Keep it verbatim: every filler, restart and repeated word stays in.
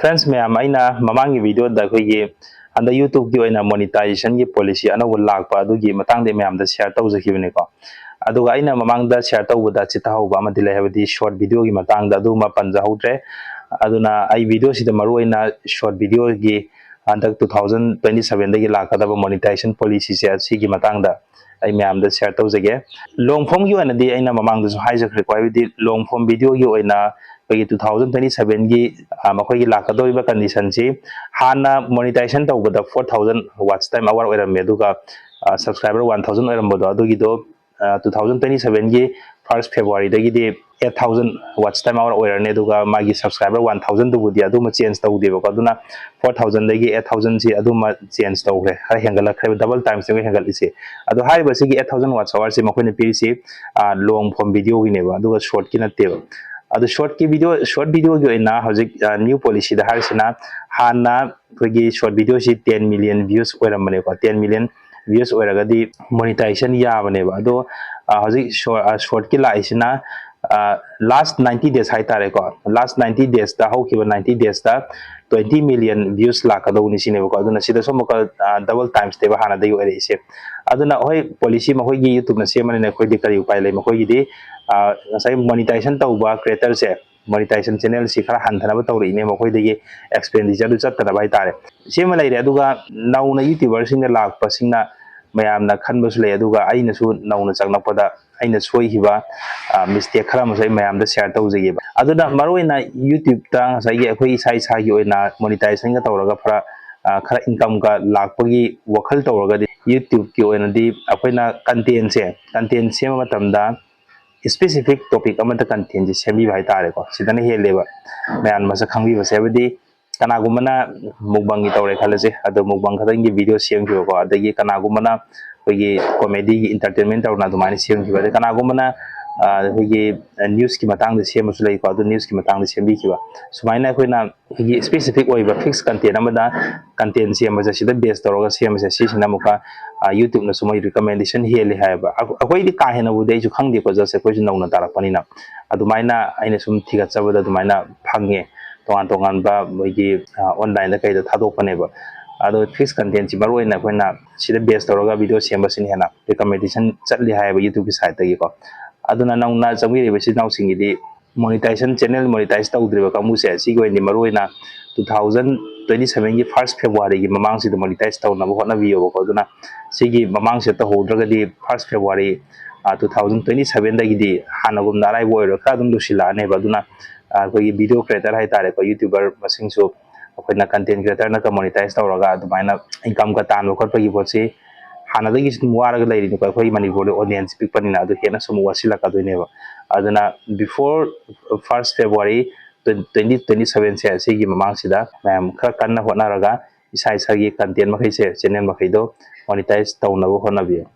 Friends ꯃꯌꯥꯝ, ꯑꯩꯅ ꯃꯃꯥꯡꯒꯤ video ꯗ ꯑꯩꯈꯣꯏꯒꯤ ꯍꯟꯗꯛ YouTube ꯀꯤ ꯑꯣꯏꯅ monetization ꯒꯤ policy ꯑꯅꯧꯕ ꯂꯥꯛꯄ ꯑꯗꯨꯒꯤ ꯃꯇꯥꯡꯗ ꯑꯩ ꯃꯌꯥꯝꯗ share ꯇꯧꯖꯈꯤꯕꯅꯤꯀꯣ꯫ ꯑꯗꯨꯒ ꯑꯩꯅ ꯃꯃꯥꯡꯗ share ꯇꯧꯕꯗ ꯆꯤꯠꯊꯍꯧꯕ ꯑꯃꯗꯤ ꯂꯩ, ꯍꯥꯏꯕꯗꯤ short video ꯒꯤ ꯃꯇꯥꯡꯗ, ꯑꯗꯨꯃ ꯄꯟꯖꯍꯧꯗ꯭ꯔꯦ꯫ ꯑꯗꯨꯅ ꯑꯩ video ꯁꯤꯗ ꯃꯔꯨꯑꯣꯏꯅ short video ꯒꯤ ꯍꯟꯗꯛ two thousand twenty seven ꯗꯒꯤ ꯂꯥꯛꯀꯗꯕ monetization policy ꯁꯦ, ꯑꯁꯤꯒꯤ ꯃꯇꯥꯡꯗ ꯑꯩ ꯃꯌꯥꯝꯗ share ꯇꯧꯖꯒꯦ꯫ Long form ꯒꯤ ꯑꯣꯏꯅꯗꯤ ꯑꯩꯅ ꯃꯃꯥꯡꯗꯁꯨ ꯍꯥꯏꯖꯈ꯭ꯔꯦꯀꯣ, ꯍꯥꯏꯕꯗꯤ long form video ꯒꯤ ꯑꯣꯏꯅ ꯑꯩꯈꯣꯏꯒꯤ two thousand twenty seven ꯒꯤ, ꯑ, ꯃꯈꯣꯏꯒꯤ ꯂꯥꯛꯀꯗꯧꯔꯤꯕ condition ꯁꯤ, ꯍꯥꯟꯅ monetization ꯇꯧꯕꯗ four thousand watch time hour ꯑꯣꯏꯔꯝꯃꯦ, ꯑꯗꯨꯒ, ꯑ, subscriber one thousand ꯑꯣꯏꯔꯝꯕꯗꯣ, ꯑꯗꯨꯒꯤꯗꯣ, ꯑ, two thousand twenty seven ꯒꯤ first February ꯗꯒꯤꯗꯤ eight thousand watch time hour ꯑꯣꯏꯔꯅꯤ, ꯑꯗꯨꯒ ꯃꯥꯒꯤ subscriber one thousand ꯗꯨꯕꯨꯗꯤ ꯑꯗꯨꯃ change ꯇꯧꯗꯦꯕꯀꯣ꯫ ꯑꯗꯨꯅ four thousand ꯗꯒꯤ eight thousand ꯁꯤ ꯑꯗꯨꯃ change ꯇꯧꯈ꯭ꯔꯦ, ꯈꯔ ꯍꯦꯟꯒꯠꯂꯛꯈ꯭ꯔꯦꯕ, double times ꯅꯦꯕ ꯍꯦꯟꯒꯠꯂꯤꯁꯦ꯫ ꯑꯗꯣ ꯍꯥꯏꯔꯤꯕ ꯁꯤꯒꯤ eight thousand watch hour ꯁꯤ ꯃꯈꯣꯏꯅ ꯄꯤꯔꯤꯁꯤ, ꯑ, long form video ꯒꯤꯅꯦꯕ, ꯑꯗꯨꯒ short ꯀꯤ ꯅꯠꯇꯦꯕ꯫ ꯑꯗꯨ short ꯀꯤ video, short video ꯒꯤ ꯑꯣꯏꯅ ꯍꯧꯖꯤꯛ, ꯑ, new policy ꯗ ꯍꯥꯏꯔꯤꯁꯤꯅ, ꯍꯥꯟꯅ ꯑꯩꯈꯣꯏꯒꯤ short video ꯁꯤ ten million views ꯑꯣꯏꯔꯝꯕꯅꯦꯀꯣ, ten million views ꯑꯣꯏꯔꯒꯗꯤ monetization ꯌꯥꯕꯅꯦꯕ꯫ ꯑꯗꯣ, ꯑ, ꯍꯧꯖꯤꯛ short, ꯑ, short ꯀꯤ ꯂꯥꯛꯏꯁꯤꯅ, ꯑ, last ninety days ꯍꯥꯏꯇꯥꯔꯦꯀꯣ, last ninety days ꯇ, ꯍꯧꯈꯤꯕ ninety days ꯇ twenty million views ꯂꯥꯛꯀꯗꯧꯕꯅꯤ ꯁꯤꯅꯦꯕꯀꯣ꯫ ꯑꯗꯨꯅ ꯁꯤꯗꯁꯨ ꯑꯃꯨꯛꯀ, ꯑ, double times ꯅꯦꯕ ꯍꯥꯟꯅꯗꯒꯤ ꯑꯣꯏꯔꯛꯏꯁꯦ꯫ ꯑꯗꯨꯅ ꯍꯣꯏ, policy ꯃꯈꯣꯏꯒꯤ YouTube ꯅ ꯁꯦꯝꯕꯅꯤꯅ ꯑꯩꯈꯣꯏꯗꯤ ꯀꯔꯤ ꯎꯄꯥꯏ ꯂꯩ? ꯃꯈꯣꯏꯒꯤꯗꯤ, ꯑ, ꯉꯁꯥꯏ monetization ꯇꯧꯕ creator ꯁꯦ, monetization channel ꯁꯤ ꯈꯔ ꯍꯟꯊꯅꯕ ꯇꯧꯔꯛꯏꯅꯦ, ꯃꯈꯣꯏꯗꯒꯤ expenditure ꯗꯨ ꯆꯠꯇꯅꯕ ꯍꯥꯏꯇꯥꯔꯦ꯫ ꯁꯤꯃ ꯂꯩꯔꯦ꯫ ꯑꯗꯨꯒ ꯅꯧꯅ YouTuber ꯁꯤꯡꯗ ꯂꯥꯛꯄꯁꯤꯡꯅ ꯃꯌꯥꯝꯅ ꯈꯟꯕꯁꯨ ꯂꯩ, ꯑꯗꯨꯒ ꯑꯩꯅꯁꯨ ꯅꯧꯅ ꯆꯪꯂꯛꯄꯗ ꯑꯩꯅ ꯁꯣꯏꯈꯤꯕ, ꯑ, mistake ꯈꯔ ꯑꯃꯁꯨ ꯑꯩ ꯃꯌꯥꯝꯗ share ꯇꯧꯖꯒꯦꯕ꯫ ꯑꯗꯨꯅ ꯃꯔꯨꯑꯣꯏꯅ YouTube ꯇ ꯉꯁꯥꯏꯒꯤ ꯑꯩꯈꯣꯏ ꯏꯁꯥ ꯏꯁꯥꯒꯤ ꯑꯣꯏꯅ monetization ꯒ ꯇꯧꯔꯒ ꯈꯔ, ꯑ, ꯈꯔ income ꯒ ꯂꯥꯛꯄꯒꯤ ꯋꯥꯈꯜ ꯇꯧꯔꯒꯗꯤ, YouTube ꯀꯤ ꯑꯣꯏꯅꯗꯤ ꯑꯩꯈꯣꯏꯅ content ꯁꯦ, content ꯁꯦꯝꯕ ꯃꯇꯝꯗ specific topic ꯑꯃꯗ content ꯁꯦ ꯁꯦꯝꯕꯤꯕ ꯍꯥꯏꯇꯥꯔꯦꯀꯣ, ꯁꯤꯗꯅ ꯍꯦꯜꯂꯦꯕ ꯃꯌꯥꯝ ꯃꯁꯛ ꯈꯪꯕꯤꯕꯁꯦ꯫ ꯍꯥꯏꯕꯗꯤ ꯀꯅꯥꯒꯨꯝꯕꯅ mukbang ꯒꯤ ꯇꯧꯔꯦ ꯈꯜꯂꯁꯦ, ꯑꯗꯣ mukbang ꯈꯛꯇꯪꯒꯤ video ꯁꯦꯝꯈꯤꯕꯀꯣ, ꯑꯗꯒꯤ ꯀꯅꯥꯒꯨꯝꯕꯅ ꯑꯩꯈꯣꯏꯒꯤ comedy ꯒꯤ entertainment ꯇꯧꯅ ꯑꯗꯨꯃꯥꯏꯅ ꯁꯦꯝꯈꯤꯕ, ꯑꯗꯩ ꯀꯅꯥꯒꯨꯝꯕꯅ, ꯑ, ꯑꯩꯈꯣꯏꯒꯤ news ꯀꯤ ꯃꯇꯥꯡꯗ ꯁꯦꯝꯕꯁꯨ ꯂꯩꯀꯣ, ꯑꯗꯨ news ꯀꯤ ꯃꯇꯥꯡꯗ ꯁꯦꯝꯕꯤꯈꯤꯕ꯫ ꯁꯨꯃꯥꯏꯅ ꯑꯩꯈꯣꯏꯅ ꯑꯩꯈꯣꯏꯒꯤ specific ꯑꯣꯏꯕ fix content ꯑꯃꯗ content ꯁꯦꯝꯕꯁꯦ, ꯁꯤꯗ base ꯇꯧꯔꯒ ꯁꯦꯝꯕꯁꯦ, ꯁꯤꯁꯤꯅ ꯑꯃꯨꯛꯀ, ꯑ, YouTube ꯅꯁꯨ ꯃꯣꯏ recommendation ꯍꯦꯜꯂꯤ ꯍꯥꯏꯌꯦꯕ꯫ ꯑꯩꯈꯣꯏꯗꯤ ꯀꯥ ꯍꯦꯟꯅꯕꯨꯗꯤ ꯑꯩꯁꯨ ꯈꯪꯗꯦꯀꯣ, just ꯑꯩꯈꯣꯏꯁꯨ ꯅꯧꯅ ꯇꯥꯔꯛꯄꯅꯤꯅ꯫ ꯑꯗꯨꯃꯥꯏꯅ ꯑꯩꯅ ꯁꯨꯝ ꯊꯤꯒꯠꯆꯕꯗ ꯑꯗꯨꯃꯥꯏꯅ ꯐꯪꯉꯦ꯫ ꯇꯣꯉꯥꯟ ꯇꯣꯉꯥꯟꯕ ꯃꯣꯏꯒꯤ ꯑꯣꯟꯂꯥꯏꯟꯗ ꯀꯩꯗ ꯊꯥꯗꯣꯛꯄꯅꯦꯕ꯫ ꯑꯗꯣ ꯐꯤꯛꯁ ꯀꯟꯇꯦꯟꯁꯤ ꯃꯔꯨ ꯑꯣꯏꯅ ꯑꯩꯈꯣꯏꯅ ꯁꯤꯗ ꯕꯦꯁ ꯇꯧꯔꯒ ꯚꯤꯗꯤꯑꯣ ꯁꯦꯝꯕꯁꯤꯅ ꯍꯦꯟꯅ ꯔꯤꯀꯃꯦꯟꯗꯦꯁꯟ ꯆꯠꯂꯤ ꯍꯥꯏꯌꯦꯕ ꯌꯨꯇ꯭ꯌꯨꯕꯀꯤ ꯁꯥꯏꯠꯇꯒꯤꯀꯣ꯫ ꯑꯗꯨꯅ ꯅꯧꯅ ꯆꯪꯕꯤꯔꯤꯕ ꯏꯆꯤꯜ ꯏꯅꯥꯎꯁꯤꯡꯒꯤꯗꯤ ꯃꯣꯅꯤꯇꯥꯏꯖꯦꯁꯟ, ꯆꯦꯅꯦꯜ ꯃꯣꯅꯤꯇꯥꯏꯖ ꯇꯧꯗ꯭ꯔꯤꯕ ꯀꯥꯡꯕꯨꯁꯦ, ꯁꯤꯒꯤ ꯑꯣꯏꯅꯗꯤ ꯃꯔꯨ ꯑꯣꯏꯅ ꯇꯨ ꯊꯥꯎꯖꯟ ꯇ꯭ꯋꯦꯟꯇꯤ ꯁꯚꯦꯟꯒꯤ ꯐꯥꯔꯁ ꯐꯦꯕ꯭ꯔꯨꯋꯥꯔꯤꯒꯤ ꯃꯃꯥꯡꯁꯤꯗ ꯃꯣꯅꯤꯇꯥꯏꯖ ꯇꯧꯅꯕ ꯍꯣꯠꯅꯕꯤꯌꯣꯕꯀꯣ꯫ ꯑꯗꯨꯅ ꯁꯤꯒꯤ ꯃꯃꯥꯡꯁꯤꯗ ꯇꯧꯍꯧꯗ꯭ꯔꯒꯗꯤ first February two thousand twenty ꯁꯚꯦꯟꯗꯒꯤꯗꯤ ꯍꯥꯟꯅꯒꯨꯝꯅ ꯑꯔꯥꯏꯕ ꯑꯣꯏꯔꯣꯏ, ꯈꯔ ꯑꯗꯨꯝ ꯂꯨꯁꯤꯜꯂꯛꯑꯅꯦꯕ꯫ ꯑꯗꯨꯅ ꯑꯩꯈꯣꯏꯒꯤ ꯚꯤꯗꯤꯑꯣ ꯀ꯭ꯔꯤꯌꯦꯇꯔ ꯍꯥꯏꯇꯥꯔꯦꯀꯣ, ꯌꯨꯇ꯭ꯌꯨꯕꯔ ꯃꯁꯤꯡꯁꯨ ꯑꯩꯈꯣꯏꯅ ꯀꯟꯇꯦꯟ ꯀ꯭ꯔꯤꯌꯦꯇꯔꯅꯒ ꯃꯣꯅꯤꯇꯥꯏꯖ ꯇꯧꯔꯒ ꯑꯗꯨꯃꯥꯏꯅ ꯏꯟꯀꯝꯒ ꯇꯥꯟꯕ ꯈꯣꯠꯄꯒꯤ ꯄꯣꯠꯁꯤ ꯍꯥꯟꯅꯗꯒꯤ ꯁꯨꯝ ꯋꯥꯔꯒ ꯂꯩꯔꯤꯅꯤꯀꯣ꯫ ꯑꯩꯈꯣꯏ ꯃꯅꯤꯄꯨꯔꯗ ꯑꯣꯗꯤꯌꯦꯟꯁ ꯄꯤꯛꯄꯅꯤꯅ ꯑꯗꯨ ꯍꯦꯟꯅ ꯁꯨꯝ ꯋꯥꯠꯁꯤꯜꯂꯛꯀꯗꯣꯏꯅꯦꯕ꯫ ꯑꯗꯨꯅ before first February twenty twenty sevenꯁꯦ, ꯁꯤꯒꯤ ꯃꯃꯥꯡꯁꯤꯗ ꯃꯌꯥꯝ ꯈꯔ ꯀꯟꯅ ꯍꯣꯠꯅꯔꯒ ꯏꯁꯥ ꯏꯁꯥꯒꯤ ꯀꯟꯇꯦꯟ ꯃꯈꯩꯁꯦ, ꯆꯦꯅꯦꯜ ꯃꯈꯩꯗꯣ ꯃꯣꯅꯤꯇꯥꯏꯖ ꯇꯧꯅꯕ ꯍꯣꯠꯅꯕꯤꯌꯨ꯫